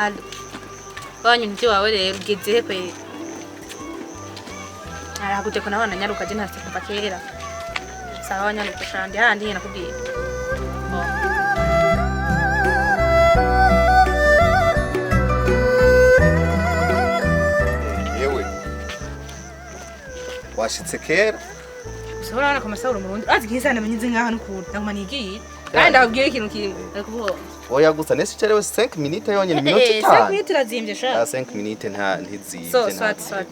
Allo. Wanyu nti wawe rero ugeze he kweri? Arahaguje ko nabana nyaruka je ntase kuva kera. Sawa nyaruka shandi handi nyene nakubwiye. Oh. Yewe washitse kera. Gusa urabona ko amasahuro mu Burundi urazi igihe namenye ngaha n'ukuntu naguma nigiye kandi ndakubwira ikintu kimwe ndakubonye. Oya, gusa nese ucerewe 5 minutes yonyene, minota 5 itanu. Minutes irazimbye sha. Ah, 5 minutes nta ntizimvye. So swat swat.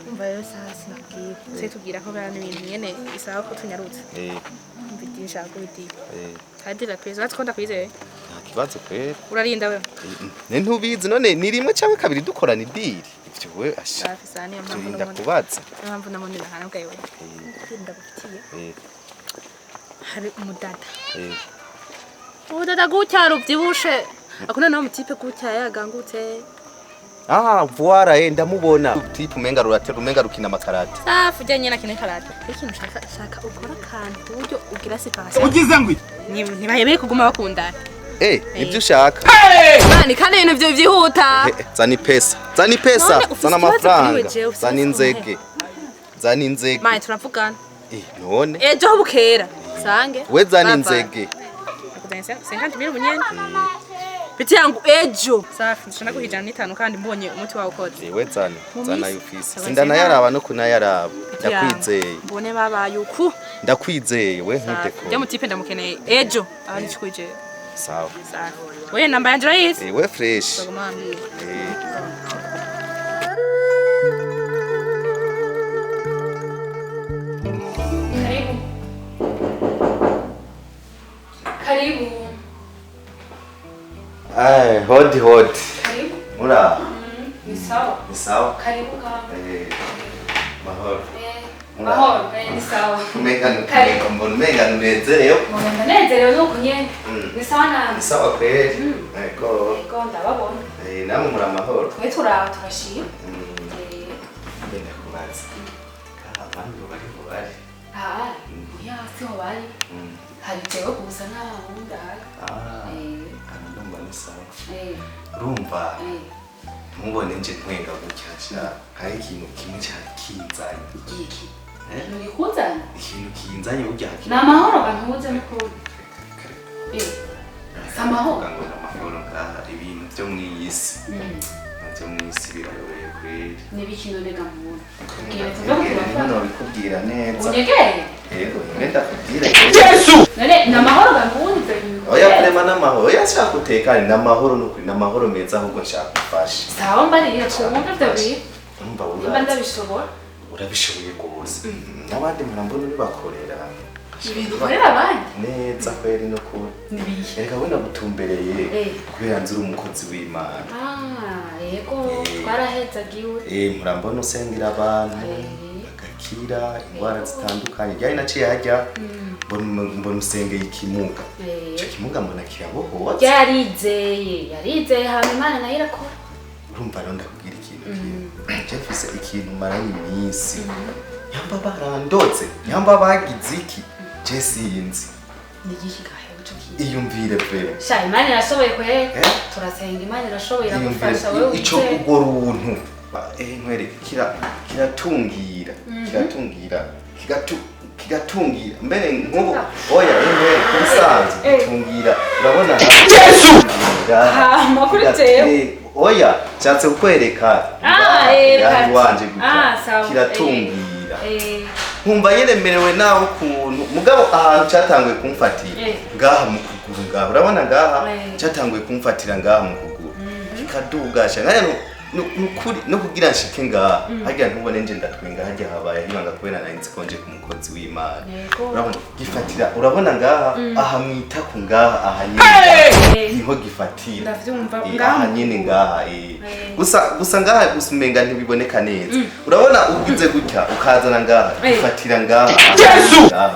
Umva rero, sasa sinakubwira se tubwira ko bana ibintu nyene bisaba ko tunyarutse. Umva idini shaka kubitiye. Kandi la pesa watwo ndakwizeye. Nta kibazo kwera. Urarinda wewe. Ne ntubizi none ni rimwe cyangwa kabiri dukorana idiri ivyo we asha. Safi sana, niyo mpamvu turinda n'ubundi- kubaza. Niyo mpamvu namundi bahana bwawe. Ndagufitiye. Hari umudada. Umudada gutya rubyibushe. Akuna nawe mutipe gutya yagangutse. Ah, voilà, ndamubona type umenga ruratera, umenga rukina amakarate. Safi, ujyanye na kine karate. Ikintu ushaka shaka ukora akantu ku buryo ugira séparation. Ugize ngo iki? Ntibahebeye kuguma bakundana. Nibyo ushaka? Mani kandi ibintu byo byihuta. Zana ipesa, zana ipesa. None ufise Zana ikibazo kuri amafaranga. we, jewe, ufise Zana ikibazo inzege, zana inzege. Mani turavugana. None Ejo aho bukera. Sange. we zana Bye bye. inzege. Nakuzanye 50 mille bunyene. Biti yangu ejo. Safi, nshobora kuha 105 kandi mbonye umuti wawe ukoze. We zana. Mu Zana minsi- yufise. Sawa, Sindanayaraba no kunayaraba, ndakwizeye. Mbone babaye uku. Ndakwizeye we, ntuteko. Jya mutipe ndamukeneye ejo. Abandi chikuje. Sawa. Safi. We namba yanje urayizi? We fresh. Baguma bambwira. Karibu. Karibu. Ay, hodi hodi. Karibu. Mura. Ni sawa. Ni sawa. Karibu kama. Mahoro. Mahoro, ni sawa. Umenga Karibu. mbona umenga nunezerewe. Mbona ndanezerewe nuko nyene. Ni sawa nawe? Ni sawa kweli. Ego. Ego, ndababona. Namwe muri amahoro? Twe turaba turashima. Ngenda kubaza. Abandi bo bari bo bari. Ah, oya siho bari. Hari jewe gusa nta wundi ahari. Ah, ndumva ni sawa. Urumva ntubone nje ntwenga gutya sha. Hari ikintu kimwe cyari kinzanye. Iki. Eh? Ikintu gikuzanye? Ikintu kinzanye burya. Ni amahoro bantuze n'ukuri. Si amahoro. Kuvuga ngo ni amahoro ngaha, ibintu byo mu iyi si. Byo mu isi birayobeye kweli. N'ibiki none ga muntu? Tubwire tuve ku Hano mafaranga. bikubwira neza. Unyegere? Yego, ngenda kubwira. None ni amahoro bantuze ibyo bintu. Oya, kurema n'amahoro. Oya, nshaka utekane n'amahoro n'ukuri n'amahoro meza, ahubwo nshaka ufashe. Sawa, mbarira twumve ibyo bintu. Urumva Nimba urazi. ndabishobora. Urabishoboye rwose. N'abandi murambona ubibakorera. Ibintu ukorera abandi? Neza kweri n'ukuri. Nibihe? Erega we nagutumbereye kubera nzi uri umukozi w'Imana. Ah, yego, twarahezagiwe. Murambona usengera abantu bagakira indwara zitandukanye. Ryari naciye hajya mbona usengeye ikimuga. Ico kimuga mbona kirabohotse. Yarizeye, yarizeye hama Imana nayo irakora. Urumva rero ndakubwira ikintu kimwe. Je mfise ikintu maranye iminsi. Nyamba barandotse, nyamba bagize iki? Je sinzi. Ni igiki gahe ico kintu? Iyumvire vraiment. Sha, Imana irashoboye kwe. Eh? Turasenga, Imana irashoboye, Iyumvire iragufasha wewe. ico Wizeye. urwo runtu. Nkwereke kiratungira, kiratungira, kigatungira mbere nk'ubu. Oya, nkwereke ibisanzwe gitungira, urabona? Yesu! Ngaha. Hama kuri jewe. Oya, nshatse kukwereka. Ah, Ngaha kati. iwanje gutya. Ah, sawa. Kiratungira. Nkumva nyene merewe nawe ukuntu, mugabo ahantu cyatanguye kumfatira ngaha mu kuguru ngaha, urabona ngaha? Cyatanguye kumfatira ngaha mu kuguru kikadugasha nkaya nukuri no kugira nshike ngaha harya ntubone nje ndatwenga harya habaye ibanga kubera nari nzi ko nje ku mukozi w'Imana. Urabona gifatira, urabona ngaha aha mwitaku ngaha aha nyene niho gifatira. Ndavyumva, ngaha Aha mu nyene kuguru. ngaha. Gusa gusa ngaha gusa umenga ntibiboneka neza. Urabona ugize gutya ukazana ngaha, gifatira ngaha. Yesu! Ngaha.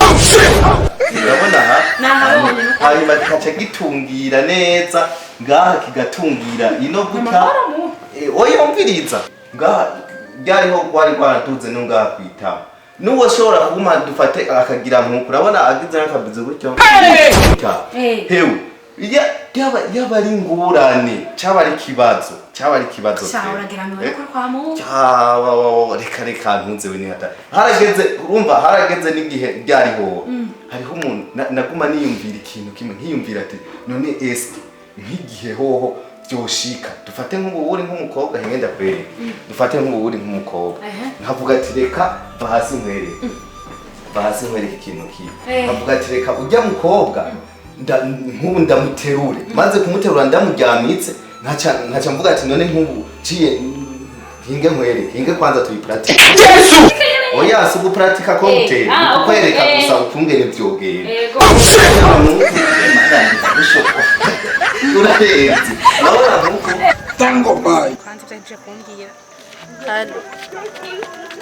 Urabona aha? Nahabonye. Hanyuma kikaca gitungira neza ngaha, kigatungira ino gutya. Amahoro mu. Oya, umviriza, ngaha ryariho rwari rwaraduze no ngaha kwitama n'uwo ashobora kuguma dufate akagira nkuko urabona agize n'akabizo gutyo gutya. Hewe. Yaba ari ingorane, cyaba ari ikibazo, cyaba ari ikibazo. Sha pe. urageramiwe kuri kwa mu. Cyaba, reka reka, ntunze we nihata. Harageze, urumva, harageze n'igihe ryariho. Hariho umuntu naguma niyumvira ikintu kimwe, nkiyumvira ati none eske nk'igihe hoho byoshika, dufate nk'ubu uri nk'umukobwa, ngenda kwereka, dufate nk'ubu uri nk'umukobwa, nkavuga ati reka va hasi nkwereke, va hasi nkwereke ikintu kimwe, nkavuga ati reka ujya mukobwa nk'ubu ndamuterure, maze kumuterura ndamuryamitse, nkaca mvuga ati none nk'ubu ciye hinge nkwereke, hinge kwanza tuyipratique. Oya, si ugupuratika ko mutera, Ah, kukwereka okay. gusa ukungene vyogenda. Ego. Urarenze, urabona nkuko Kwanza utaje kumbwira. Allô.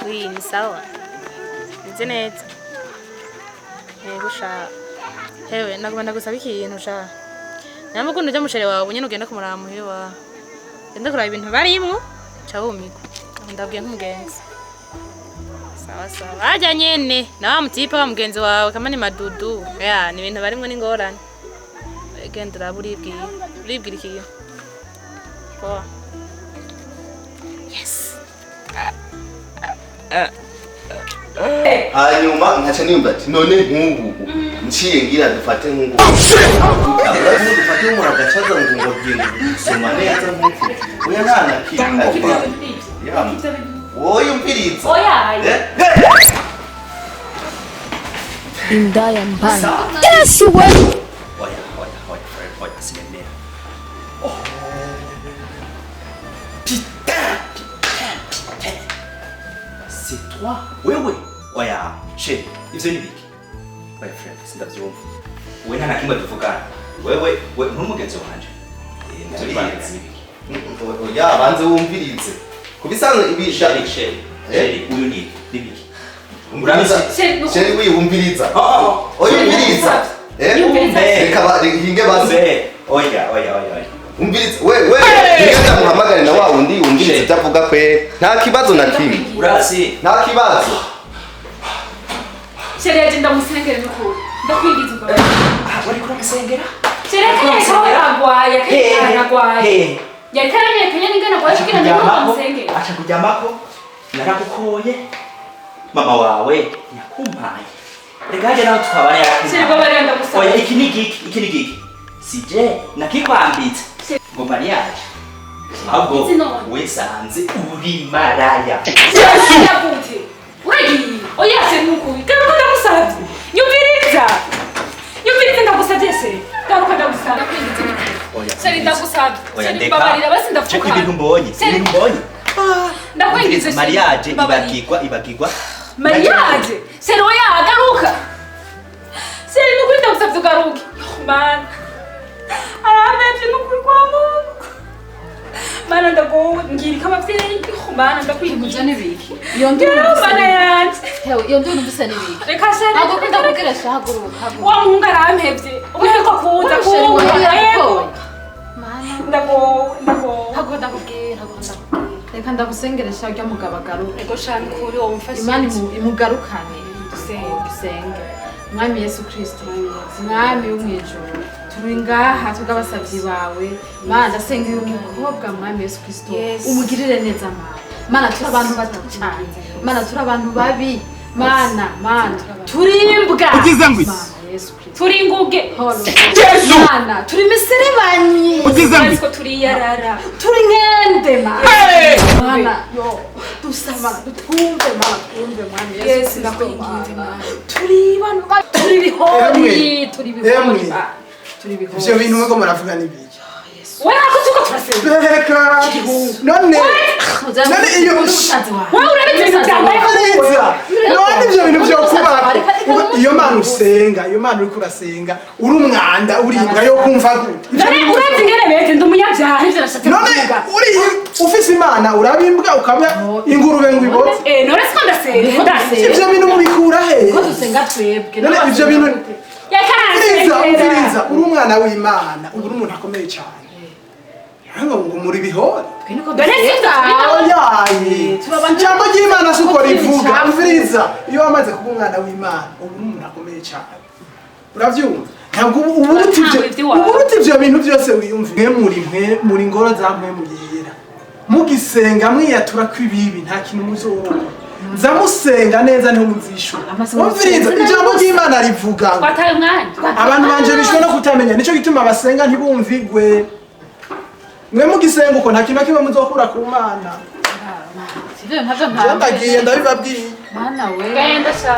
Oui, ni sawa. Meze neza. Yego sha. Hewe, nagomba ndagusaba ikintu sha. Nyamukunda ujya muchere wawe nyene ugenda kumuraba muhira wawe. Genda kuraba ibintu barimwo, ca wumigwa. Ndabwiye nk'umugenzi. Sawa sawa. Ajya nyene, na wa mutipe wa mugenzi wawe kama ni madudu. Ya, ni ibintu barimwo n'ingorane. Genda uraba uribwira. Uribwira ikintu. Poa. Yes. Hanyuma nkaca niyumva ati none nk'ubu nciye ngira dufate nk'ubu, urazi, dufate nk'umuntu agacaza ngo ngiye gusoma neza nk'uku, oya, nta na kimwe. Wowe umviriza. Oya. Eh? Indaya mbaya. Yesu we. Oya, oya, oya, frère, oya, sinemera. Oh. Putain, putain, putain. C'est toi? Wewe? Oya, chéri, ivyo ni biki? Oya, frère, sindavyumva. We nta na kimwe tuvugana. Wewe, we nturi umugenzi wanje. Ivyo Ndabizi. ni biki? Oya, banze wumvirize ku bisanzwe ibi. Chéri, chéri, Eh? chéri, uyu ni biki? Umviriza. Chéri, Chéri, wiyumviriza. Oh, oh, Oya, umviriza. Eh? Yumviriza. Reka hinge basi. Umve. Oya, oya, oya, oya. Umviriza we, we hinge ndamuhamagare na wa wundi wumviriza Chéri. ibyo avuga kwe, nta kibazo na kimwe. Urazi? Nta kibazo. Chéri, yaje ndamusengere n'ukuri. Ndakwingiza imbabazi. Ah, wariko uramusengera? Chéri, akanyereka aho aragwaye, akanyereka aragwaye. Hey. Yariko aranyereka nyene ingene agwaye kugira ngo ndamusengere. Aca kuryamako, naragukoye, mama wawe yakumpaye, reka hajya naho tutabana. Chéri, babarira, ndagusaba. Oya, iki ni giki? Iki ni giki? Sije nakikwambitse ngo mariage, ahubwo Izi none. wesanze uri maraya. Yagute. Uragiye. Oya, chéri, n'ukuri. Garuka, ndagusabye. Nyumviriza. Nyumviriza, ndagusabye chéri. Garuka, ndagusabye. Ndakwingiza n'ukuri. Oya, Chéri, ndagusabye. Oya, Chéri, ndeka. mbabarira basi, Check ndapfukamye. ibintu mbonye. Chéri, Ibintu mbonye. ndakwingiza chéri. Mariage Mbabarira. ibagirwa ibagirwa. Mariage. Chéri, oya, garuka. Chéri, n'ukuri ndagusabye ugaruke. Yo, mana. Arampevye n'ukuri kwa Mungu. Mana, ndagowe, mbwira ko abavyeyi. Yo, mana, ndakwingiza. Ibyo ni biki? Iyo nduru Yo, numvise mana ni yanje. Hewe, iyo nduru numvise ni biki? Reka chéri. Ntabwo ndakubwira sha, haguruka, haguruka. Wa muhungu arampevye. Uheruka kuza Chéri, kuba. wewe Yego. yaragukoye. Mana. Ndagowe, ndagowe. Haguruka ndakubwira, haguruka ndakubwira. Reka ndagusengeresha urya mugabo agaruke. Ego shani, kuri wowe umfashe. Imana imugarukane. Dusenge. Dusenge. Mwami Yesu Kristo, Mwami wo mw'ijuru, turi ngaha tubw'abasavyi bawe. Mana, ndasenga uyu mukobwa, Mwami Yesu Kristo, Yes. umugirire neza Mana. Mana, turi abantu bato cyane. Mana, turi abantu babi. Mana, Mana, turi imbwa. Ugize ngo iki? Mana Yesu Kristo. Turi inguge. Yesu! Mana, turi imiserebanyi. Ugize ngo Urazi ko turi iyarara. Turi nkende Mana. Hey! Mana, yo, dusaba twumve Mana, twumve Mwami Yesu Yesu, Kristo, ndakwinginze, Mana. Mana. Turi bantu babi, turi bihori, Emwe. turi bihori, Emwe. Mana. Turi bihori. Ivyo bintu muriko muravuga ni biki? Wewe nako turiko turasenga. Reka none none iyo Umusazi wawe. Wewe urabizi ibintu byambaye. Neza, none ivyo bintu vyo kubaka iyo Mana usenga, iyo Mana uriko urasenga uri umwanda, uri imbwa, yo kumva gute? Ivyo None bintu- urazi ingene beze, ndi umunyabyaha, nivyo nashatse None kuvuga. uri ufise Imana uraba imbwa, ukaba ingurube ngo ibotse? Eh, none siko ndasenga. Ndasenga. Ivyo bintu mubikura he? Ko dusenga twebwe. None ivyo bintu Yariko umviriza, aransengera. umviriza, uri umwana w'Imana, uba uri umuntu akomeye cyane, ngo ngo muri bihore. Twe niko None si dusenga. Oyaye, Tuba abantu- ijambo ry'Imana si uko rivuga. Turi Umviriza, iyo wamaze kuba umwana w'Imana uba uri umuntu akomeye cyane, uravyumva? Ntabwo ubu uruta Ntabwo ivyo, ivy'iwawe. ubu uruta ivyo bintu byose wiyumva. Mwe muri, mwe muri ngoro za mwe muyera, mugisenga mwiyatura ko ibibi, nta kintu muzoronka. Nza musenga neza, niho muzishura. Amasengesho Umviriza, ijambo ry'Imana rivuga ngo Twataye umwanya. abantu banje bishwe no kutamenya, nico gituma basenga ntibumvigwe. Mwe mugisenga uko, nta kintu na kimwe muzokura ku Mana. Ivyo ntabyo. Je ndagiye, ndabibabwiye. Mana we. Genda sha.